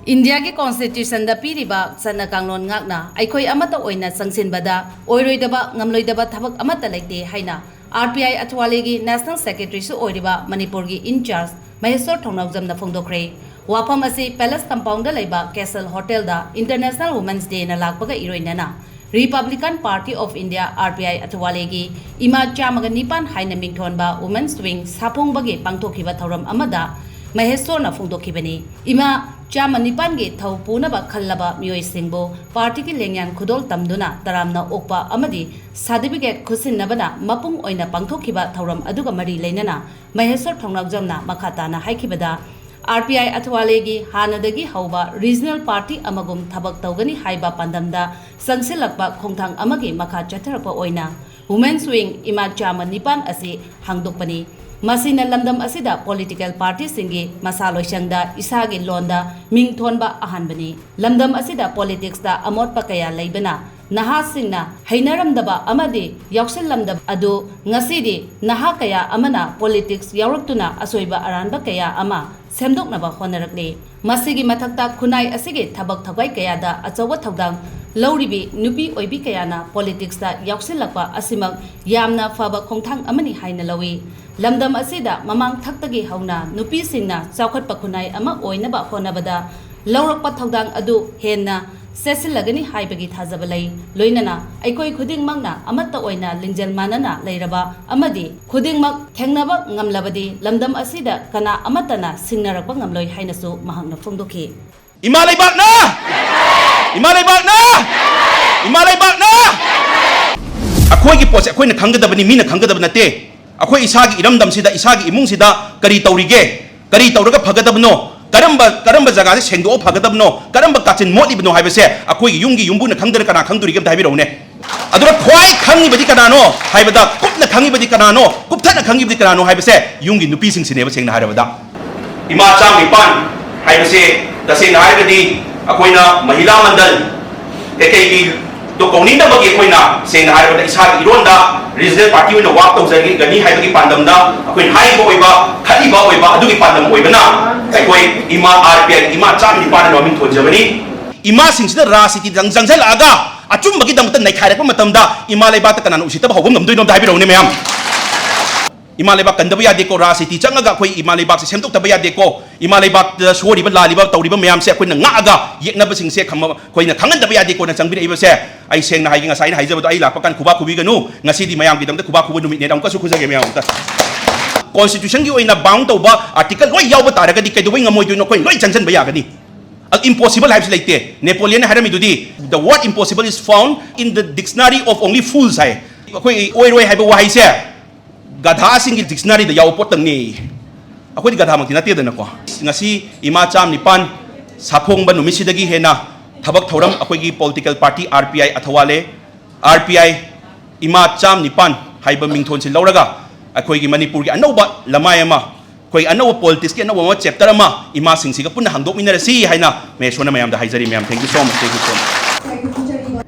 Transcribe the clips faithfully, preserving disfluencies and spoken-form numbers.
ꯏꯟꯗꯤꯌꯥꯒꯤ ꯀꯣꯟꯁꯇꯤꯇ꯭ꯌꯨꯁꯟꯗ ꯄꯤꯔꯤꯕ ꯆꯠꯅ ꯀꯥꯡꯂꯣꯟ ꯉꯥꯛꯅ ꯑꯩꯈꯣꯏ ꯑꯃꯠꯇ ꯑꯣꯏꯅ ꯆꯪꯁꯤꯟꯕꯗ ꯑꯣꯏꯔꯣꯏꯗꯕ, ꯉꯝꯂꯣꯏꯗꯕ ꯊꯕꯛ ꯑꯃꯠꯇ ꯂꯩꯇꯦ ꯍꯥꯏꯅ ꯑꯥꯔ ꯄꯤ ꯑꯥꯏ ꯑꯊꯋꯥꯂꯦꯒꯤ ꯅꯦꯁꯅꯦꯜ ꯁꯦꯀ꯭ꯔꯦꯇꯔꯤꯁꯨ ꯑꯣꯏꯔꯤꯕ ꯃꯅꯤꯄꯨꯔꯒꯤ ꯏꯟꯆꯥꯔꯖ ꯃꯍꯦꯁꯣꯔ ꯊꯧꯅꯥꯎꯖꯝꯅ ꯐꯣꯡꯗꯣꯛꯈ꯭ꯔꯦ꯫ ꯋꯥꯐꯝ ꯑꯁꯤ ꯄꯦꯂꯦꯁ ꯀꯝꯄꯥꯎꯟꯗ ꯂꯩꯕ ꯀꯦꯁꯜ ꯍꯣꯇꯦꯜꯗ ꯏꯟꯇꯔꯅꯦꯁꯅꯦꯜ ꯋꯨꯃꯦꯟꯁ ꯗꯦꯅ ꯂꯥꯛꯄꯒ ꯏꯔꯣꯏꯅꯅ republican party of India, R P I ꯑꯊꯋꯥꯂꯦꯒꯤ ꯏꯃꯥ ꯆꯥꯝꯃꯒ ꯅꯤꯄꯥꯟ ꯍꯥꯏꯅ ꯃꯤꯡꯊꯣꯟꯕ ꯋꯨꯃꯦꯟꯁ ꯋꯤꯡ ꯁꯥꯐꯣꯡꯕꯒꯤ ꯄꯥꯡꯊꯣꯛꯈꯤꯕ ꯊꯧꯔꯝ ꯑꯃꯗ ꯃꯍꯦꯁꯣꯔꯅ ꯐꯣꯡꯗꯣꯛꯈꯤꯕꯅꯤ꯫ ꯏꯃꯥ ꯆꯥꯝꯃ ꯅꯤꯄꯥꯟꯒꯤ ꯊꯧ ꯄꯨꯅꯕ ꯈꯜꯂꯕ ꯃꯤꯑꯣꯏꯁꯤꯡꯕꯨ ꯄꯥꯔꯇꯤꯒꯤ ꯂꯦꯡꯌꯥꯟ ꯈꯨꯗꯣꯜ ꯇꯝꯗꯨꯅ ꯇꯔꯥꯝꯅ ꯑꯣꯛꯄ ꯑꯃꯗꯤ ꯁꯥꯔꯇꯤꯐꯤꯀꯦꯠ ꯈꯨꯠꯁꯤꯟꯅꯕꯅ ꯃꯄꯨꯡ ꯑꯣꯏꯅ ꯄꯥꯡꯊꯣꯛꯈꯤꯕ ꯊꯧꯔꯝ ꯑꯗꯨꯒ ꯃꯔꯤ ꯂꯩꯅꯅ ꯃꯍꯦꯁꯣꯔ ꯊꯧꯅꯥꯎꯖꯝꯅ ꯃꯈꯥ ꯇꯥꯅ ꯍꯥꯏꯈꯤꯕꯗ, ꯑꯥꯔ ꯄꯤ ꯑꯥꯏ ꯑꯊꯋꯥꯂꯦꯒꯤ ꯍꯥꯟꯅꯗꯒꯤ ꯍꯧꯕ ꯔꯤꯖꯅꯦꯜ ꯄꯥꯔꯇꯤ ꯑꯃꯒꯨꯝ ꯊꯕꯛ ꯇꯧꯒꯅꯤ ꯍꯥꯏꯕ ꯄꯥꯟꯗꯝꯗ ꯆꯪꯁꯤꯜꯂꯛꯄ ꯈꯣꯡꯊꯥꯡ ꯑꯃꯒꯤ ꯃꯈꯥ ꯆꯠꯊꯔꯛꯄ ꯑꯣꯏꯅ ꯋꯨꯃꯦꯟꯁ ꯋꯤꯡ ꯏꯃꯥ ꯆꯥꯝꯃ ꯅꯤꯄꯥꯟ ꯑꯁꯤ ꯍꯥꯡꯗꯣꯛꯄꯅꯤ꯫ ꯃꯁꯤꯅ ꯂꯝꯗꯝ ꯑꯁꯤꯗ ꯄꯣꯂꯤꯇꯤꯀꯦꯜ ꯄꯥꯔꯇꯤꯁꯤꯡꯒꯤ ꯃꯁꯥ ꯂꯣꯏꯁꯪꯗ ꯏꯁꯥꯒꯤ ꯂꯣꯟꯗ ꯃꯤꯡ ꯊꯣꯟꯕ ꯑꯍꯥꯟꯕꯅꯤ꯫ ꯂꯝꯗꯝ ꯑꯁꯤꯗ ꯄꯣꯂꯤꯇꯤꯛꯁꯇ ꯑꯃꯣꯠꯄ ꯀꯌꯥ ꯂꯩꯕꯅ ꯅꯍꯥꯁꯤꯡꯅ ꯍꯩꯅꯔꯝꯗꯕ ꯑꯃꯗꯤ ꯌꯥꯎꯁꯤꯜꯂꯝꯗꯕ ꯑꯗꯨ ꯉꯁꯤꯗꯤ ꯅꯍꯥ ꯀꯌꯥ ꯑꯃꯅ ꯄꯣꯂꯤꯇꯤꯛꯁ ꯌꯥꯎꯔꯛꯇꯨꯅ ꯑꯁꯣꯏꯕ ꯑꯔꯥꯟꯕ ꯀꯌꯥ ꯑꯃ ꯁꯦꯝꯗꯣꯛꯅꯕ ꯍꯣꯠꯅꯔꯛꯂꯤ꯫ ꯃꯁꯤꯒꯤ ꯃꯊꯛꯇ ꯈꯨꯟꯅꯥꯏ ꯑꯁꯤꯒꯤ ꯊꯕꯛ ꯊꯧꯒꯥꯏ ꯀꯌꯥꯗ ꯑꯆꯧꯕ ꯊꯧꯗꯥꯡ ꯂꯧꯔꯤꯕꯤ ꯅꯨꯄꯤ ꯑꯣꯏꯕꯤ ꯀꯌꯥꯅ ꯄꯣꯂꯤꯇꯤꯛꯁꯇ ꯌꯥꯎꯁꯤꯜꯂꯛꯄ ꯑꯁꯤꯃꯛ ꯌꯥꯝꯅ ꯐꯕ ꯈꯣꯡꯊꯥꯡ ꯑꯃꯅꯤ ꯍꯥꯏꯅ ꯂꯧꯏ꯫ ꯂꯝꯗꯝ ꯑꯁꯤꯗ ꯃꯃꯥꯡ ꯊꯛꯇꯒꯤ ꯍꯧꯅ ꯅꯨꯄꯤꯁꯤꯡꯅ ꯆꯥꯎꯈꯠꯄ ꯈꯨꯟꯅꯥꯏ ꯑꯃ ꯑꯣꯏꯅꯕ ꯍꯣꯠꯅꯕꯗ ꯂꯧꯔꯛꯄ ꯊꯧꯗꯥꯡ ꯑꯗꯨ ꯍꯦꯟꯅ ꯆꯦꯠꯁꯤꯜꯂꯒꯅꯤ ꯍꯥꯏꯕꯒꯤ ꯊꯥꯖꯕ ꯂꯩ꯫ ꯂꯣꯏꯅꯅ ꯑꯩꯈꯣꯏ ꯈꯨꯗꯤꯡꯃꯛꯅ ꯑꯃꯠꯇ ꯑꯣꯏꯅ ꯂꯤꯡꯖꯦꯜ ꯃꯥꯟꯅꯅ ꯂꯩꯔꯕ ꯑꯃꯗꯤ ꯈꯨꯗꯤꯡꯃꯛ ꯊꯦꯡꯅꯕ ꯉꯝꯂꯕꯗꯤ ꯂꯝꯗꯝ ꯑꯁꯤꯗ ꯀꯅꯥ ꯑꯃꯠꯇꯅ ꯁꯤꯡꯅꯔꯛꯄ ꯉꯝꯂꯣꯏ ꯍꯥꯏꯅꯁꯨ ꯃꯍꯥꯛꯅ ꯐꯣꯡꯗꯣꯛꯈꯤ꯫ ꯏꯃꯥ ꯂꯩꯕꯥꯛꯅ! ꯏꯃꯥ ꯂꯩꯕꯥꯛꯅ! ꯏꯃꯥ ꯂꯩꯕꯥꯛꯅ! ꯑꯩꯈꯣꯏꯒꯤ ꯄꯣꯠꯁꯦ ꯑꯩꯈꯣꯏꯅ ꯈꯪꯒꯗꯕꯅꯤ, ꯃꯤꯅ ꯈꯪꯒꯗꯕ ꯅꯠꯇꯦ꯫ ꯑꯩꯈꯣꯏ ꯏꯁꯥꯒꯤ ꯏꯔꯝꯗꯝꯁꯤꯗ, ꯏꯁꯥꯒꯤ ꯏꯃꯨꯡꯁꯤꯗ ꯀꯔꯤ ꯇꯧꯔꯤꯒꯦ, ꯀꯔꯤ ꯇꯧꯔꯒ ꯐꯒꯗꯕꯅꯣ, ꯀꯔꯝꯕ, ꯀꯔꯝꯕ ꯖꯒꯥꯁꯦ ꯁꯦꯡꯗꯣꯛꯑ ꯐꯒꯗꯕꯅꯣ, ꯀꯔꯝꯕ ꯀꯥꯆꯤꯟ ꯃꯣꯠꯂꯤꯕꯅꯣ ꯍꯥꯏꯕꯁꯦ ꯑꯩꯈꯣꯏꯒꯤ ꯌꯨꯝꯒꯤ ꯌꯨꯝꯕꯨꯅ ꯈꯪꯗꯅ ꯀꯅꯥ ꯈꯪꯗꯣꯔꯤꯒꯦ? ꯑꯝꯇ ꯍꯥꯏꯕꯤꯔꯛꯎꯅꯦ꯫ ꯑꯗꯨꯅ ꯈ꯭ꯋꯥꯏ ꯈꯪꯉꯤꯕꯗꯤ ꯀꯅꯥꯅꯣ ꯍꯥꯏꯕꯗ, ꯀꯨꯞꯅ ꯈꯪꯉꯤꯕꯗꯤ ꯀꯅꯥꯅꯣ, ꯀꯨꯞꯊꯛꯅ ꯈꯪꯉꯤꯕꯗꯤ ꯀꯅꯥꯅꯣ ꯍꯥꯏꯕꯁꯦ ꯌꯨꯝꯒꯤ ꯅꯨꯄꯤꯁꯤꯡꯁꯤꯅꯦꯕ, ꯁꯦꯡꯅ ꯍꯥꯏꯔꯕꯗ꯫ ꯏꯃꯥ ꯆꯥꯝ ꯅꯤꯄꯥꯟ ꯍꯥꯏꯕꯁꯦ ꯇꯁꯦꯡꯅ ꯍꯥꯏꯔꯒꯗꯤ ꯑꯩꯈꯣꯏꯅ ꯃꯍꯤꯂꯥ ꯃꯟꯗꯜ ꯀꯩꯀꯩꯒꯤ ꯗꯣ ꯀꯧꯅꯤꯡꯗꯕꯒꯤ ꯑꯩꯈꯣꯏꯅ ꯁꯦꯡꯅ ꯍꯥꯏꯔꯕꯗ ꯏꯁꯥꯒꯤ ꯏꯔꯣꯟꯗ ꯔꯤꯖꯅꯦꯜ ꯄꯥꯔꯇꯤ ꯑꯣꯏꯅ ꯋꯥꯛ ꯇꯧꯖꯒꯅꯤ ꯍꯥꯏꯕꯒꯤ ꯄꯥꯟꯗꯝꯗ ꯑꯩꯈꯣꯏꯅ ꯍꯥꯏꯔꯤꯕ ꯑꯣꯏꯕ, ꯈꯜꯂꯤꯕ ꯑꯣꯏꯕ ꯑꯗꯨꯒꯤ ꯄꯥꯟꯗꯝ ꯑꯣꯏꯕꯅ ꯑꯩꯈꯣꯏ ꯏꯃꯥ ꯑꯥꯔ ꯄꯤ ꯑꯥꯏ, ꯏꯃꯥ ꯆꯥꯝ ꯅꯤꯄꯥꯟꯅ ꯃꯃꯤꯡ ꯊꯣꯟꯖꯕꯅꯤ꯫ ꯏꯃꯥꯁꯤꯡꯁꯤꯅ ꯔꯥꯖꯅꯤꯇꯤꯗ ꯆꯪꯁꯤꯜꯂꯛꯑꯒ ꯑꯆꯨꯝꯕꯒꯤꯗꯃꯛꯇ ꯅꯩꯈꯥꯏꯔꯛꯄ ꯃꯇꯝꯗ ꯏꯃꯥ ꯂꯩꯕꯥꯛꯇ ꯀꯅꯥꯅ ꯎꯁꯤꯠꯇꯕ ꯍꯧꯕ ꯉꯝꯗꯣꯏꯅꯣ ꯑꯝꯇ ꯍꯥꯏꯕꯤꯔꯛꯎꯅꯦ ꯃꯌꯥꯝ꯫ ꯏꯃꯥ ꯂꯩꯕꯥꯛ ꯀꯟꯗꯕ ꯌꯥꯗꯦꯀꯣ, ꯔꯥꯖꯅꯤꯇꯤ ꯆꯪꯉꯒ ꯑꯩꯈꯣꯏ ꯏꯃꯥ ꯂꯩꯕꯥꯛꯁꯦ ꯁꯦꯝꯗꯣꯛꯇꯕ ꯌꯥꯗꯦꯀꯣ, ꯏꯃꯥ ꯂꯩꯕꯥꯛꯇ ꯁꯣꯔꯤꯕ ꯂꯥꯜꯂꯤꯕ ꯇꯧꯔꯤꯕ ꯃꯌꯥꯝꯁꯦ ꯑꯩꯈꯣꯏꯅ ꯉꯥꯛꯑꯒ ꯌꯦꯛꯅꯕꯁꯤꯡꯁꯦ ꯈꯝꯃ-, ꯑꯩꯈꯣꯏꯅ ꯈꯪꯍꯟꯗꯕ ꯌꯥꯗꯦꯀꯣꯅ ꯆꯪꯕꯤꯔꯛꯏꯕꯁꯦ꯫ ꯑꯩ ꯁꯦꯡꯅ ꯍꯥꯏꯒꯦ, ꯉꯁꯥꯏ ꯑꯩꯅ ꯍꯥꯏꯖꯕꯗꯣ ꯑꯩ ꯂꯥꯛꯄ ꯀꯥꯟꯗ ꯈꯨꯕꯥꯛ ꯈꯨꯕꯤꯒꯅꯨ, ꯉꯁꯤꯗꯤ ꯃꯌꯥꯝꯒꯤꯗꯃꯛꯇ ꯈꯨꯕꯥꯛ ꯈꯨꯕ ꯅꯨꯃꯤꯠꯅꯦꯅ ꯑꯃꯨꯛꯀꯁꯨ ꯈꯨꯖꯒꯦ ꯃꯌꯥꯝ ꯑꯝꯇ꯫ Constitution ꯒꯤ ꯑꯣꯏꯅ bound ꯇꯧꯕ article ꯂꯣꯏ ꯌꯥꯎꯕ ꯇꯥꯔꯒꯗꯤ ꯀꯩꯗꯧꯕꯩ ꯉꯝꯃꯣꯏꯗꯣꯏꯅꯣ? ꯑꯩꯈꯣꯏ ꯂꯣꯏ ꯆꯪꯁꯤꯟꯕ ꯌꯥꯒꯅꯤ꯫ ꯑ, impossible ꯍꯥꯏꯕꯁꯤ ꯂꯩꯇꯦ꯫ ꯅꯦꯄꯣꯂꯤꯌꯟꯅ ꯍꯥꯏꯔꯝꯃꯤꯗꯨꯗꯤ, "The word impossible is found in the dictionary of only fools" ꯍꯥꯏ꯫ ꯑꯩꯈꯣꯏ ꯑꯣꯏꯔꯣꯏ ꯍꯥꯏꯕ ꯋꯥꯍꯩꯁꯦ ꯒꯙꯥꯁꯤꯡꯒꯤ dictionary ꯗ ꯌꯥꯎꯕ ꯄꯣꯠꯇꯪꯅꯤ꯫ ꯑꯩꯈꯣꯏꯗꯤ ꯒꯙꯥꯃꯛꯇꯤ ꯅꯠꯇꯦꯗꯅꯀꯣ꯫ ꯉꯁꯤ ꯏꯃꯥ ꯆꯥꯝ ꯅꯤꯄꯥꯟ ꯁꯥꯐꯣꯡꯕ ꯅꯨꯃꯤꯠꯁꯤꯗꯒꯤ ꯍꯦꯟꯅ ꯊꯕꯛ ꯊꯧꯔꯝ ꯑꯩꯈꯣꯏꯒꯤ political party R P I ꯑꯊꯋꯥꯂꯦ, R P I ꯏꯃꯥ ꯆꯥꯝ ꯅꯤꯄꯥꯟ ꯍꯥꯏꯕ ꯃꯤꯡꯊꯣꯟꯁꯤ ꯂꯧꯔꯒ ꯑꯩꯈꯣꯏꯒꯤ ꯃꯅꯤꯄꯨꯔꯒꯤ ꯑꯅꯧꯕ ꯂꯃꯥꯏ ꯑꯃ, ꯑꯩꯈꯣꯏ ꯑꯅꯧꯕ politics ꯀꯤ ꯑꯅꯧꯕ ꯑꯃ, chapter ꯑꯃ ꯏꯃꯥꯁꯤꯡꯁꯤꯒ ꯄꯨꯟꯅ ꯍꯥꯡꯗꯣꯛꯃꯤꯟꯅꯔꯁꯤ ꯍꯥꯏꯅ ꯃꯌꯥꯏꯁꯣꯟꯅ ꯃꯌꯥꯝꯗ ꯍꯥꯏꯖꯔꯤ꯫ ꯃꯌꯥꯝ, thank you so much, thank you so much꯫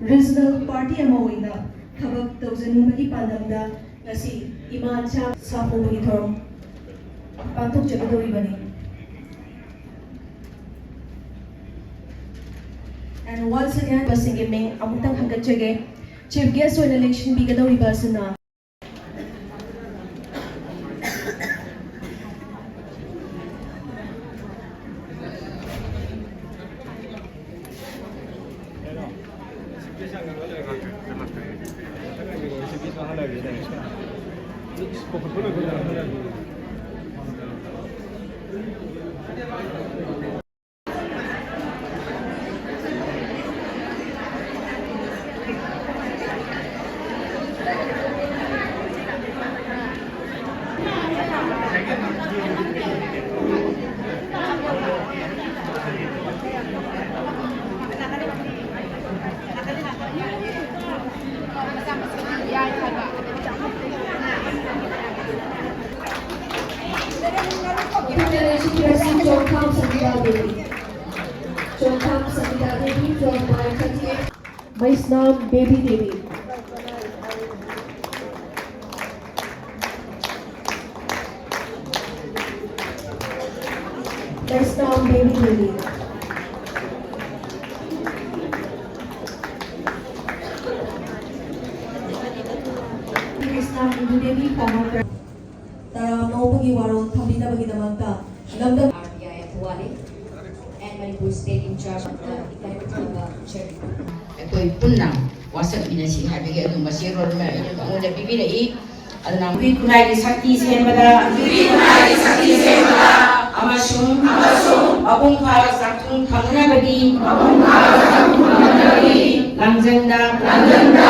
Regional party ꯑꯃ ꯑꯣꯏꯅ ꯊꯕꯛ ꯇꯧꯖꯅꯤꯡꯕꯒꯤ ꯄꯥꯟꯗꯝꯗ ꯉꯁꯤ ꯏꯃꯥ ꯆꯥꯝ ꯁꯥꯐꯣꯡꯕꯒꯤ ꯊꯧꯔꯝ ꯄꯥꯡꯊꯣꯛꯆꯒꯗꯧꯔꯤꯕꯅꯤ꯫ And once again, ꯕꯁꯤꯡꯒꯤ ꯃꯤꯡ ꯑꯃꯨꯛꯇꯪ ꯍꯪꯒꯠꯆꯒꯦ꯫ Chief guest ꯑꯣꯏꯅ ꯂꯦꯡꯁꯤꯟꯕꯤꯒꯗꯧꯔꯤꯕ ꯑꯁꯤꯅ Chongkham Sangita Devi. Chongkham Sangita Devi, drawn by thirty-eight. Maisnam Baby Devi. First down, baby, baby. First down, baby, baby, former. ꯇꯔꯥꯝꯅ ꯑꯣꯛꯄꯒꯤ ꯋꯥꯔꯣꯜ ꯊꯝꯕꯤꯅꯕꯒꯤꯗꯃꯛꯇ ꯂꯝꯗꯝ ꯑꯥꯔ ꯕꯤ ꯑꯥꯏ ꯑꯦꯐ ꯋꯥꯂꯦ and Manipur State in charge of the ꯏꯀꯥꯏ ꯈꯨꯝꯅꯕ cherry. ꯑꯩꯈꯣꯏ ꯄꯨꯟꯅ ꯋꯥꯁꯛꯃꯤꯟꯅꯁꯤ ꯍꯥꯏꯕꯒꯤ ꯑꯗꯨꯒꯨꯝꯕ ꯆꯦꯔꯣꯜ ꯑꯃ ꯑꯩꯅ ꯃꯉꯣꯟꯗ ꯄꯤꯕꯤꯔꯛꯏ꯫ ꯑꯗꯨꯅ ꯅꯨꯄꯤ ꯈꯨꯟꯅꯥꯏꯒꯤ ꯁꯛꯇꯤ ꯁꯦꯝꯕꯗ, ꯅꯨꯄꯤ ꯈꯨꯟꯅꯥꯏꯒꯤ ꯁꯛꯇꯤ ꯁꯦꯝꯕꯗ ꯑꯃꯁꯨꯡ, ꯑꯃꯁꯨꯡ ꯃꯄꯨꯡ ꯐꯥꯕ ꯆꯥꯛꯊꯨꯡ ꯐꯪꯅꯅꯕꯒꯤ, ꯃꯄꯨꯡ ꯐꯥꯕ ꯆꯥꯛꯊꯨꯡ ꯐꯪꯅꯅꯕꯒꯤ ꯂꯥꯡꯖꯪꯗ, ꯂꯥꯡꯖꯪꯗ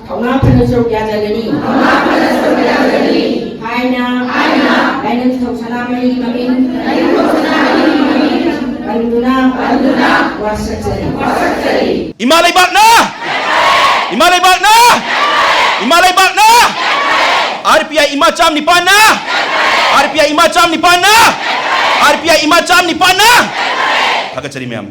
ꯊꯧꯅꯥ ꯐꯅ ꯁꯔꯨꯛ ꯌꯥꯖꯒꯅꯤ꯫ ꯊꯧꯅꯥ ꯐꯅ ꯁꯔꯨꯛ ꯌꯥꯖꯒꯅꯤ ꯍꯥꯏꯅ, ꯍꯥꯏꯅ ꯂꯥꯏꯅꯤꯡꯊꯧ ꯁꯅꯥꯃꯍꯤꯒꯤ ꯃꯃꯤꯡ, ꯂꯥꯏꯅꯤꯡꯊꯧ ꯁꯅꯥꯃꯍꯤꯒꯤ ꯃꯃꯤꯡ ꯀꯟꯗꯨꯅ, ꯀꯟꯗꯨꯅ ꯋꯥꯁꯛꯆꯔꯤ꯫ ꯏꯃꯥ ꯂꯩꯕꯥꯛꯅ! ꯏꯃꯥ ꯂꯩꯕꯥꯛꯅ! ꯏꯃꯥ ꯂꯩꯕꯥꯛꯅ! ꯑꯥꯔ ꯄꯤ ꯑꯥꯏ ꯏꯃꯥ ꯆꯥꯝ ꯅꯤꯄꯥꯟꯅ! ꯑꯥꯔ ꯄꯤ ꯑꯥꯏ ꯏꯃꯥ ꯆꯥꯝ ꯅꯤꯄꯥꯟꯅ! ꯑꯥꯔ ꯄꯤ ꯑꯥꯏ ꯏꯃꯥ ꯆꯥꯝ ꯅꯤꯄꯥꯟꯅ! ꯊꯥꯒꯠꯆꯔꯤ ꯃꯌꯥꯝ꯫